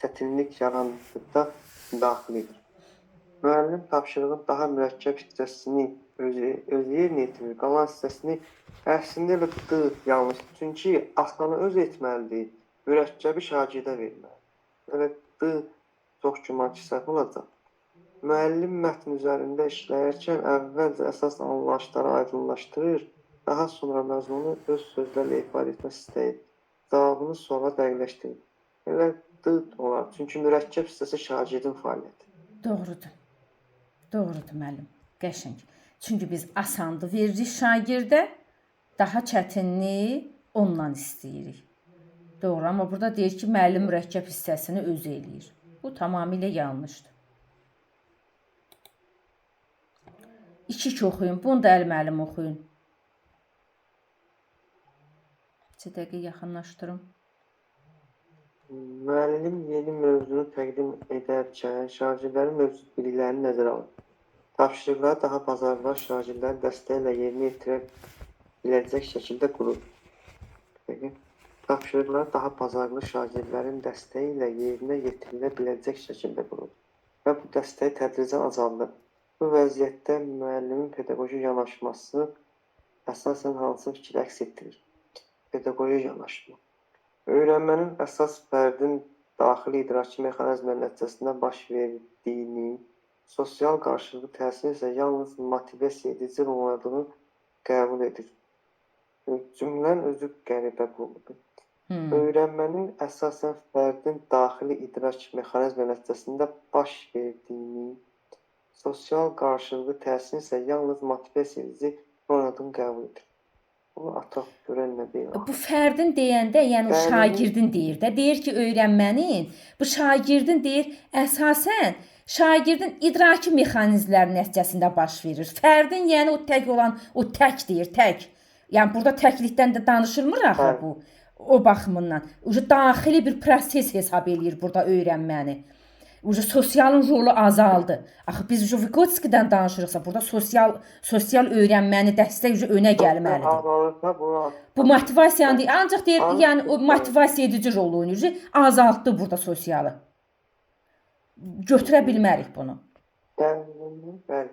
çətinlik yarandıqda müdaxilə edir. Müəllim tapşırığın daha mürəkkəb hissəsini özü yerinə yetirir, qalan hissəsini əslində elə D yanlış. Çünki asanı özü etməlidir, mürəkkəbi şagirdə verməlidir. Elə D çox güman ki, səhv olacaq. Müəllim mətn üzərində işləyərkən əvvəlcə əsas anlayışları aydınlaşdırır, daha sonra məzmunu öz sözlərlə ifadə etmək istəyir. Cavabını suala dəqiqləşdirir. Elə D olar. Çünki mürəkkəb hissəsi şagirdin fəaliyyəti. Doğrudur. Doğrudur müəllim. Qəşəng. Çünki biz asandı veririk şagirdə, daha çətinini ondan istəyirik. Doğru, amma burada deyir ki, müəllim mürəkkəb hissəsini özü eləyir. Bu tamamilə yanlışdır. 2-2 oxuyun. Bunu da Əli müəllim oxuyun. Bir dəqiqə yaxınlaşdırım. Müəllim yeni mövzunu təqdim edərkən şagirdlərin mövcud biliklərini nəzərə alır. Tapşırıqları daha bacarıqlı şagirdlərin dəstəyi ilə yerinə yetirə biləcək şəkildə qurur. Dəqiqə. Tapşırıqları daha bacarıqlı şagirdlərin dəstəyi ilə yerinə yetirilə biləcək şəkildə qurur və bu dəstəyi tədricən azaldır. Bu vəziyyətdə müəllimin pedaqoji yanaşması əsasən hansı fikri əks etdirir? Pedaqoji yanaşma. Öyrənmənin əsas fərdin daxili idraki mexanizmləri nəticəsində baş verdiyini, sosial qarşılıqlı təsirin isə yalnız motivasiya edici rol oynadığını qəbul edir. Cümlənin özü qəribə quruludur. Öyrənmənin əsasən fərdin daxili idrak mexanizmi nəticəsində baş verdiyini, sosial qarşılıqlı təsirin isə yalnız motivasiya edici rol oynadığını qəbul edir. Bunu ataq görən nə deyir? Bu fərdin deyəndə, yəni o şagirdin deyir də. Deyir ki, öyrənmənin, bu şagirdin deyir, əsasən şagirdin idraki mexanizmləri nəticəsində baş verir. Fərdin, yəni o tək olan, o tək deyir, tək. Yəni burada təklikdən də danışılmır axı bu. O baxımından. Ucu daxili bir proses hesab eləyir burada öyrənməni. Ucu sosialın rolu azaldı. Axı biz ucu Vygotsky'dən danışırıqsa, burada sosial öyrənməni dəstək ucu önə gəlməlidir. Bu motivasiyanı deyir, ancaq deyir, yəni o motivasiya edici rolu oynayır. Azaltdı burada sosialı. Götürə bilmərik bunu. Bəli.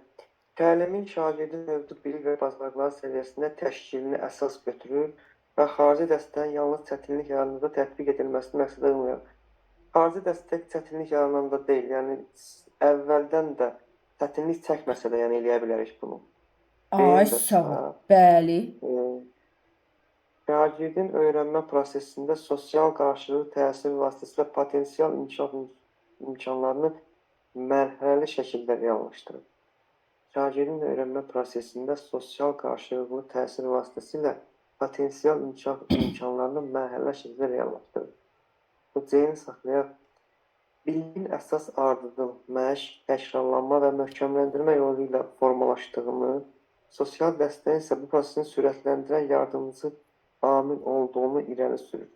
Təlimin şagirdin mövcud bilik və bacarıqlar səviyyəsində təşkilini əsas götürür və xarici dəstəyin yalnız çətinlik yarananda tətbiq edilməsini məqsədə uyğun. Xarici dəstək çətinlik yarananda deyil, yəni əvvəldən də çətinlik çəkməsə də yəni eləyə bilərik bunu. Ay sağ ol. Bəli. Şagirdin öyrənmə prosesində sosial qarşılıqlı təsir vasitəsilə potensial inkişaf imkanlarını mərhələli şəkildə reallaşdırır. Şagirdin öyrənmə prosesində sosial qarşılıqlı təsir vasitəsilə potensial inkişaf imkanlarını mərhələli şəkildə reallaşdırır. Bu C-ni saxlayaq. Biliyin əsas ardıcıl, məşq, təkrarlanma və möhkəmləndirmə yolu ilə formalaşdığını, sosial dəstəyin isə bu prosesini sürətləndirən yardımcı amil olduğunu irəli sürür.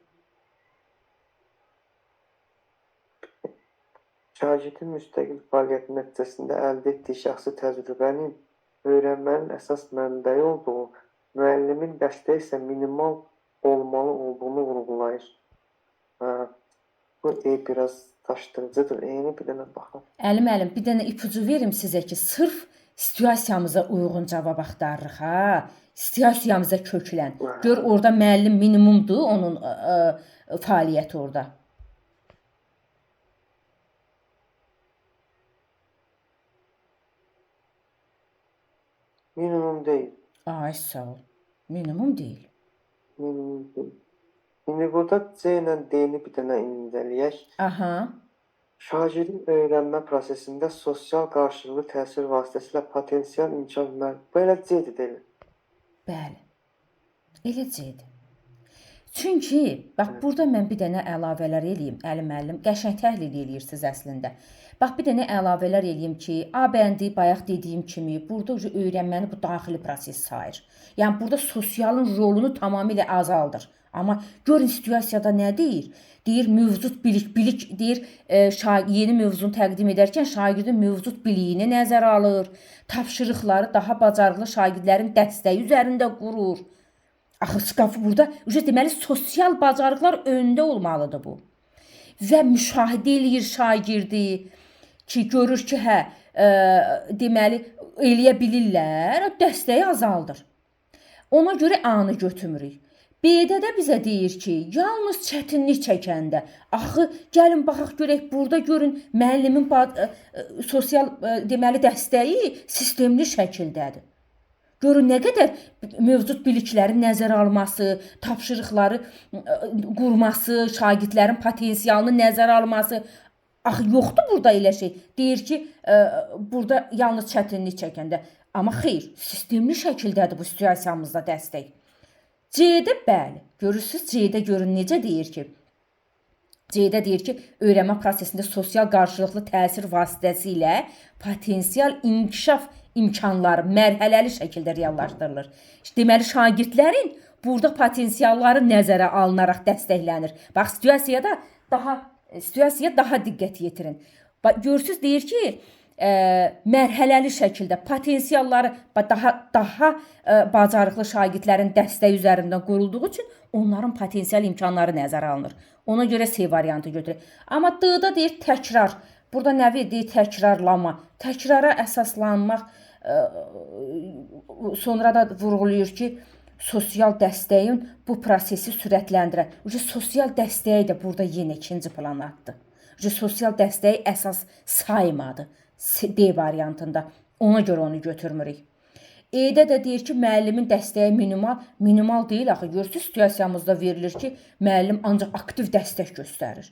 Şagirdin müstəqil fəaliyyəti nəticəsində əldə etdiyi şəxsi təcrübənin öyrənmənin əsas mənbəyi olduğu, müəllimin dəstəyi isə minimal olmalı olduğunu vurğulayır. Bu E biraz daşdırıcıdır. E-ni bir dənə baxaq. Əli müəllim, bir dənə ipucu verim sizə ki, sırf situasiyamıza uyğun cavab axtarırıq ha. Situasiyamıza köklən. Gör orada müəllim minimumdur onun fəaliyyəti orada. Minimum deyil. Ay sağ ol. Minimum deyil. Minimum deyil. İndi burada C ilə D-ni bir dənə incələyək. Aha. Şagirdin öyrənmə prosesində sosial qarşılıqlı təsir vasitəsilə potensial inkişaf Bu elə C-dir deyil. Bəli. Elə C-dir. Çünki bax burada mən bir dənə əlavələr eləyim, Əli müəllim, qəşəng təhlil eləyirsiniz əslində. Bax bir dənə əlavələr eləyim ki, A bəndi bayaq dediyim kimi burada öyrənməni bu daxili proses sayır. Yəni burada sosialın rolunu tamamilə azaldır. Amma görün situasiyada nə deyir? Deyir mövcud bilik deyir, yeni mövzunu təqdim edərkən şagirdin mövcud biliyini nəzərə alır, tapşırıqları daha bacarıqlı şagirdlərin dəstəyi üzərində qurur. Axı skafı burada, deməli sosial bacarıqlar öndə olmalıdır bu. və müşahidə eləyir şagirdi ki, görür ki, hə, deməli eləyə bilirlər, dəstəyi azaldır. Ona görə A-nı götürmürük. B-də də bizə deyir ki, yalnız çətinlik çəkəndə, axı gəlin baxaq görək, burada görün müəllimin sosial deməli dəstəyi sistemli şəkildədir. Görün nə qədər mövcud biliklərin nəzərə alması, tapşırıqları qurması, şagirdlərin potensialını nəzərə alması. Axı yoxdur burada elə şey. Deyir ki, burada yalnız çətinlik çəkəndə. Amma xeyr, sistemli şəkildədir bu situasiyamızda dəstək. C-də bəli. Görürsüz, C-də görün necə deyir ki, C-də deyir ki, öyrənmə prosesində sosial qarşılıqlı təsir vasitəsilə potensial inkişaf imkanları mərhələli şəkildə reallaşdırılır. Deməli, şagirdlərin burada potensialları nəzərə alınaraq dəstəklənir. Bax, situasiyaya daha diqqət yetirin. Bax, görürsüz, deyir ki, mərhələli şəkildə potensialları daha bacarıqlı şagirdlərin dəstəyi üzərindən qurulduğu üçün onların potensial imkanları nəzərə alınır. Ona görə C variantı götürür. Amma D-da deyir təkrar. Burada nə deyir təkrarlama. Təkrara əsaslanmaq sonra da vurğulayır ki, sosial dəstəyin bu prosesi sürətləndirər. Sosial dəstəyi də burada yenə ikinci plana atdı. Sosial dəstəyi əsas saymadı D variantında. Ona görə onu götürmürük. E-də də deyir ki, müəllimin dəstəyi minimal. Minimal deyil axı. Görürsünüz, situasiyamızda verilir ki, müəllim ancaq aktiv dəstək göstərir.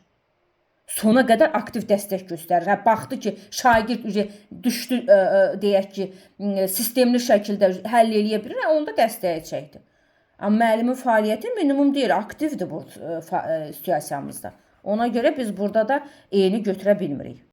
Sona qədər aktiv dəstək göstərir. Hə, baxdı ki, şagird düşdü, deyək ki, sistemli şəkildə həll eləyə bilir, onda dəstəyi çəkdi. Amma müəllimin fəaliyyəti minimum deyil, aktivdir bu situasiyamızda. Ona görə biz burada da E-ni götürə bilmirik.